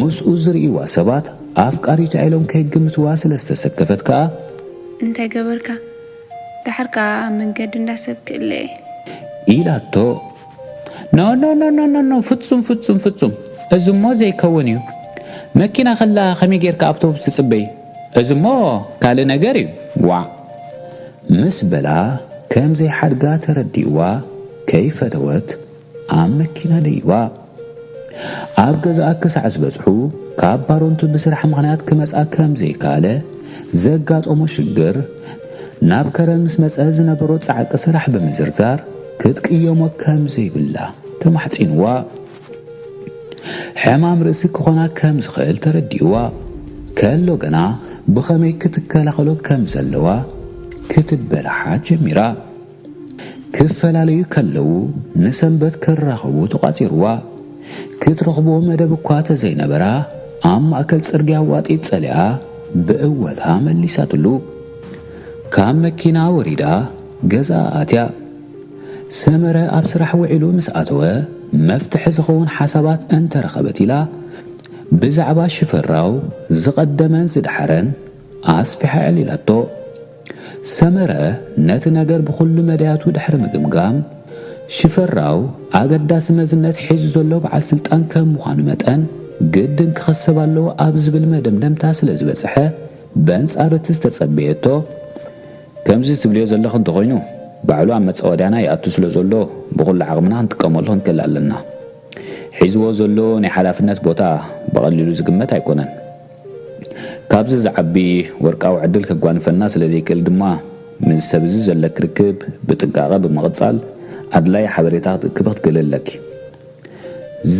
ምስኡ ዝርእይዋ ሰባት ኣፍቃሪታ ኢሎም ከይግምትዋ ስለ ዝተሰከፈት ከኣ እንታይ ገበርካ? ደሓር ከኣ ኣብ መንገዲ እንዳ ሰብ ክእለ እየ። ኢላቶ። ኖ ኖ ኖ ኖ ኖ ኖ ፍጹም ፍጹም ፍጹም እዚ እሞ ዘይከውን እዩ። መኪና ከላ ከመይ ጌርካ ኣውቶቡስ ትጽበይ? እዚ እሞ ካልእ ነገር እዩ። ዋዕ ምስ በላ ከም ዘይሓድጋ ተረዲእዋ ከይፈተወት ኣብ መኪና ደይባ። ኣብ ገዛኣ ክሳዕ ዝበጽሑ ካብ ባሮንቱ ብስራሕ ምኽንያት ክመጽኣ ከም ዘይከኣለ ዘጋጠሞ ሽግር ናብ ከረን ምስ መጸ ዝነበሮ ጻዕቂ ስራሕ ብምዝርዛር ክትቅየሞ ከም ዘይብላ ተማሕጺንዋ። ሕማም ርእሲ ክኾና ከም ዝኽእል ተረዲእዋ ከሎ ግና ብኸመይ ክትከላኸሎ ከም ዘለዋ ክትበላሓ ጀሚራ። ክፈላለዩ ከለዉ ንሰንበት ክራኸቡ ተቋጺርዋ። ክትረኽቦ መደብ እኳ ተዘይነበራ ኣብ ማእከል ጽርግያ ዋጢጥ ጸሊኣ ብእወታ መሊሳትሉ። ካብ መኪና ወሪዳ ገዛ ኣትያ። ሰመረ ኣብ ስራሕ ውዒሉ ምስ ኣተወ መፍትሒ ዝኸውን ሓሳባት እንተረኸበት ኢላ ብዛዕባ ሽፈራው ዝቐደመን ዝደሓረን ኣስፊሓ ዕሊላቶ። ሰመረ ነቲ ነገር ብኹሉ መዳያቱ ድሕሪ ምግምጋም ሽፈራው ኣገዳሲ መዝነት ሒዙ ዘሎ በዓል ስልጣን ከም ምዃኑ መጠን ግድን ክኸሰብ ኣለዎ ኣብ ዝብል መደምደምታ ስለ ዝበጽሐ በንጻር እቲ ዝተጸበየቶ ከምዚ ትብልዮ ዘለኺ እንተኾይኑ፣ ባዕሉ ኣብ መጻወድያና ይኣቱ ስለ ዘሎ፣ ብኹሉ ዓቕምና ክንጥቀመሉ ክንክእል ኣለና። ሒዝዎ ዘሎ ናይ ሓላፍነት ቦታ ብቐሊሉ ዝግመት ኣይኮነን። ካብዚ ዝዓቢ ወርቃዊ ዕድል ከጓንፈና ስለ ዘይክእል ድማ፣ ምስዚ ሰብ እዚ ዘለኪ ርክብ ብጥንቃቐ ብምቕጻል፣ ኣድላዪ ሓበሬታ ክትእክቢ ክትክእሊ ኣለኪ።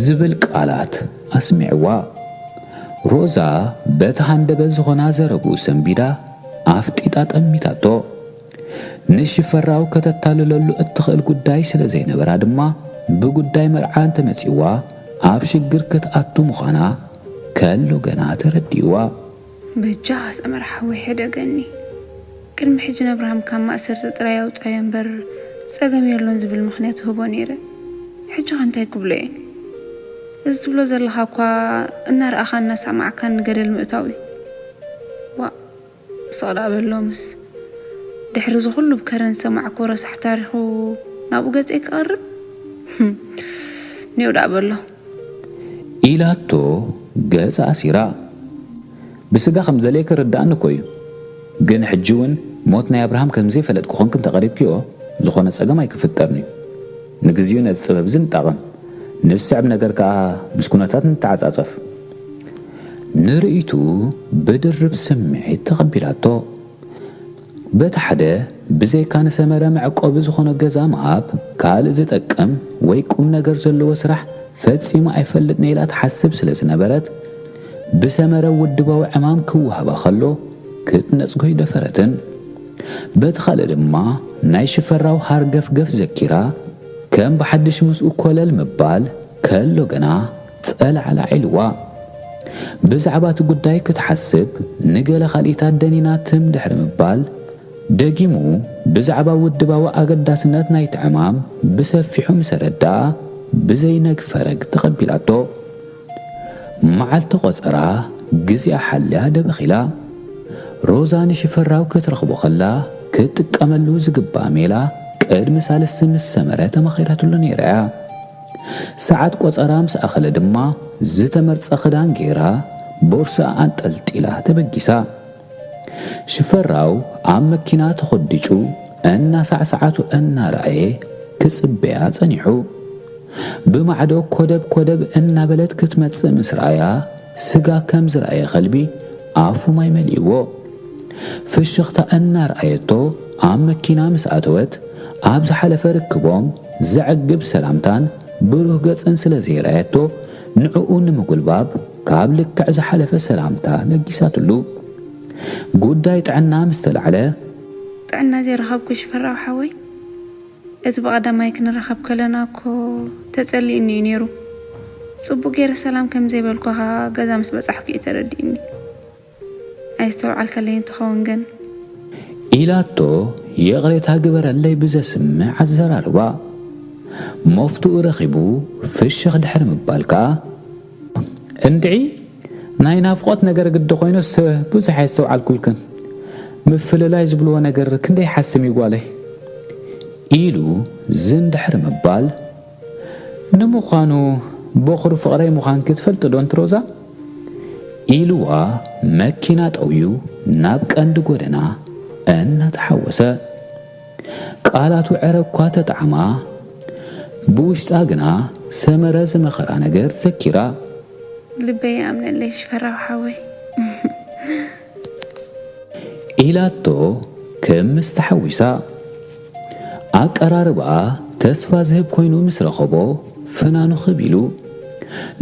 ዝብል ቃላት ኣስሚዕዋ። ሮዛ በቲ ሃንደበት ዝኾና ዘረብኡ ሰንቢዳ ኣፍጢጣ ጠሚታቶ። ንሽፈራው ከተታልለሉ እትኽእል ጉዳይ ስለ ዘይነበራ ድማ ብጉዳይ መርዓ እንተመጺዋ ኣብ ሽግር ክትኣቱ ምዃና ከሎ ገና ተረዲእዋ። በጃኻ ሰመረ ሓወይ ሕደገኒ። ቅድሚ ሕጂ ንኣብርሃም ካብ ማእሰርቲ ጥራይ ኣውጻዮ እምበር ጸገም የሎን ዝብል ምኽንያት እህቦ ነይረ። ሕጂ ኸ እንታይ ክብሎ እየ? እዚ ትብሎ ዘለኻ እኳ እናረኣኻ እናሰማዕካን ንገደል ምእታው እዩ። ዋእ፣ ስቕ ደኣ በል ሎምስ። ድሕሪ እዚ ኹሉ ብከረን ዝሰማዕክዎ ረሳሕ ታሪኹ ናብኡ ገጸይ ክቐርብ? ኔው ደኣ በሎ። ኢላቶ ገጻ ኣሲራ። ብስጋ ከም ዘለየ ክርድኣኒ እኮ እዩ። ግን ሕጂ እውን ሞት ናይ ኣብርሃም ከም ዘይፈለጥኩ ኮንኪ እንተቐሪብክዮ፣ ዝኾነ ጸገም ኣይክፍጠርን እዩ። ንግዚኡ ነዚ ጥበብ እዚ ንጠቐም። ንዝስዕብ ነገር ከኣ ምስ ኩነታት ንተዓጻጸፍ። ንርእይቱ ብድርብ ስምዒት ተቐቢላቶ። በቲ ሓደ፣ ብዘይካ ንሰመረ መዕቆቢ ዝኾነ ገዛ ምሃብ፣ ካልእ ዝጠቅም ወይ ቁም ነገር ዘለዎ ስራሕ ፈጺማ ኣይፈልጥን ኢላ ትሓስብ ስለ ዝነበረት፣ ብሰመረ ውድባዊ ዕማም ክወሃባ ከሎ ክትነጽጎ ኣይደፈረትን። በቲ ካልእ ድማ፣ ናይ ሽፈራው ሃርገፍገፍ ዘኪራ፣ ከም ብሓድሽ ምስኡ ኮለል ምባል ከሎ ግና ጸላዕላዕ ኢልዋ። ብዛዕባ እቲ ጉዳይ ክትሓስብ ንገለ ካልኢታት ደኒና ትም ድሕሪ ምባል፣ ደጊሙ ብዛዕባ ውድባዊ ኣገዳስነት ናይቲ ዕማም ብሰፊሑ ምስ ኣረድኣ፣ ብዘይነግፈረግ ተቐቢላቶ። መዓልቲ ቆጸራ፣ ግዜኣ ሓልያ ደበኺላ። ሮዛ ንሽፈራው ክትረኽቦ ከላ፣ ክትጥቀመሉ ዝግባእ ሜላ ቅድሚ ሳልስቲ ምስ ሰመረ ተማኺራትሉ ነይራ እያ። ሰዓት ቆጸራ ምስ ኣኸለ ድማ፣ ዝተመርጸ ክዳን ገይራ፣ ቦርስኣ ኣንጠልጢላ ተበጊሳ። ሽፈራው ኣብ መኪና ተኾዲጩ፣ እናሳዕሳዓቱ እናረኣየ ክጽበያ ጸኒሑ። ብማዕዶ ኮደብ ኮደብ እናበለት ክትመጽእ ምስ ረኣያ፣ ስጋ ከም ዝረኣየ ከልቢ ኣፉ ማይ መሊእዎ። ፍሽኽታ እናረኣየቶ ኣብ መኪና ምስ ኣተወት፣ ኣብ ዝሓለፈ ርክቦም ዘዕግብ ሰላምታን ብሩህ ገጽን ስለ ዘየርኣየቶ፣ ንዕኡ ንምጉልባብ ካብ ልክዕ ዝሓለፈ ሰላምታ ለጊሳትሉ። ጉዳይ ጥዕና ምስ ተላዕለ፣ ጥዕና ዘይረኸብኩ ሽፈራው ሓወይ፣ እቲ ብቐዳማይ ክንራኸብ ከለና እኮ ተጸሊእኒ እዩ ነይሩ። ጽቡቕ ገይረ ሰላም ከም ዘይበልኩኻ ገዛ ምስ በጻሕኩ እዩ ተረዲእኒ። ኣየስተውዓልካለይን ትኸውን ግን። ኢላቶ ይቕሬታ ግበረለይ ብዘስምዕ ኣዘራርባ። መፍትኡ ረኺቡ ፍሽኽ ድሕሪ ምባል ከኣ፣ እንድዒ፣ ናይ ናፍቖት ነገር ግዲ ኮይኑስ ብዙሕ ኣየስተውዓልኩልክን። ምፍልላይ ዝብልዎ ነገር ክንደይ ሓስም እዩ ጓለይ። ኢሉ ዝን ድሕሪ ምባል፣ ንምዃኑ በኹሪ ፍቕረይ ምዃንኪ ትፈልጢ ዶ ኣንቲ ሮዛ? ኢልዋ መኪና ጠውዩ ናብ ቀንዲ ጎደና እናተሓወሰ። ቃላቱ ዕረ እኳ ተጣዕማ፣ ብውሽጣ ግና ሰመረ ዝመኸራ ነገር ዘኪራ። ልበይ ይኣምነለይ ሽፈራው ሓወይ። ኢላቶ ክምስ ተሓዊሳ። ኣቀራርባኣ ተስፋ ዝህብ ኮይኑ ምስ ረኸቦ ፍናኑ ክብ ኢሉ።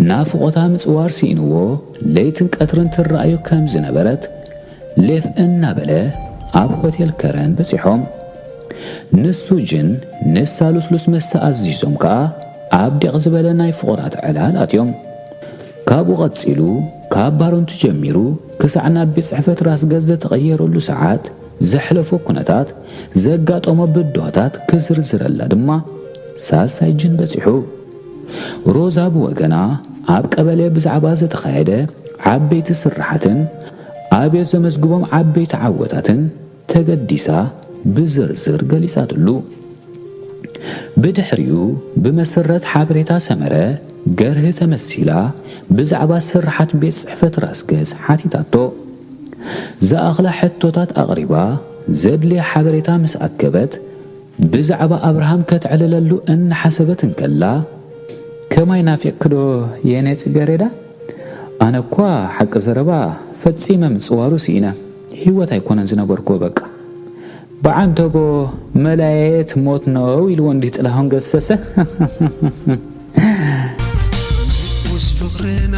ናፍቖታ ምጽዋር ስኢንዎ ለይትን ቀትርን ትረኣዮ ከም ዝነበረት ሌፍ እናበለ ኣብ ሆቴል ከረን በጺሖም። ንሱ ጅን ንሳ ልስሉስ መስተ ኣዚዞም ከኣ ኣብ ዲቕ ዝበለ ናይ ፍቑራት ዕላል ኣትዮም። ካብኡ ቀጺሉ ካብ ባሮንቱ ጀሚሩ ክሳዕ ናብ ቤት ጽሕፈት ራስ ገዝ ዝተቐየረሉ ሰዓት ዘሕለፎ ኩነታት ዘጋጠሞ ብድሆታት ክዝርዝረላ ድማ ሳልሳይ ጅን በጺሑ። ሮዛ ብወገና ኣብ ቀበሌ ብዛዕባ ዝተኻየደ ዓበይቲ ስርሓትን ኣብዮት ዘመዝግቦም ዓበይቲ ዓወታትን ተገዲሳ ብዝርዝር ገሊጻትሉ። ብድሕሪኡ ብመሰረት ሓበሬታ ሰመረ ገርህ ተመሲላ ብዛዕባ ስርሓት ቤት ጽሕፈት ራስ ገዝ ሓቲታቶ። ዝኣኽላ ሕቶታት ኣቕሪባ ዘድልያ ሓበሬታ ምስ ኣከበት ብዛዕባ ኣብርሃም ከተዕልለሉ እናሓሰበት እንከላ፣ ከማይ ናፊቕኪ ዶ የኔ ጽገሬዳ? ኣነ እኳ ሓቂ ዘረባ ፈጺመ ምጽዋሩ ስኢነ፣ ህይወት ኣይኮነን ዝነበርኩዎ በቃ። ብዓንተቦ መላየት ሞት ነው ኢልዎ እንዲህ ጥላሁን ገሰሰ። ንኡስ ፍቕርና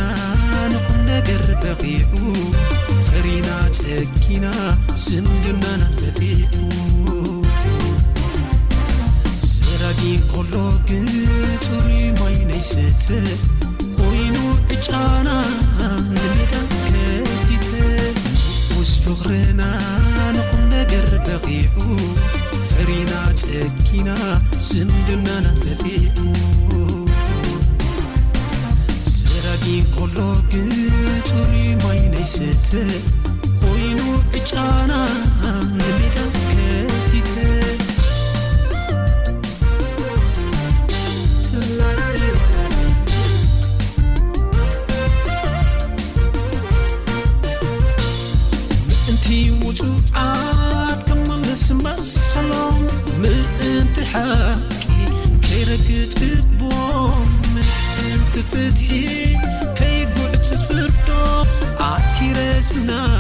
ንኹን ነገር በቒዑ፣ ፈሪና ጸጊና ዝምድናና ተጢዑ። ሰራጊ እንኮሎ ግን ጽሩይ ማይ ነይስተ፣ ኮይኑ ዕጫና ንሜዳ ከቲተ። ንኡስ ፍቕርና ንኹን ነገር በቒዑ፣ ፈሪና ጸጊና ዝምድናና ተጢዑ። ሰራጊ እንኮሎ ግን ጽሩይ ማይ ነይስተ፣ ኮይኑ ዕጫና ንሜዳ ከቲተ። ምእንቲ ውጹዓት ክመልስ መሰሎም፣ ምእንቲ ሓቂ ከይረግጽ ግቦም፣ ምእንቲ ፍትሒ ከይጉዕጽ ፍርዶም፣ ዛዛ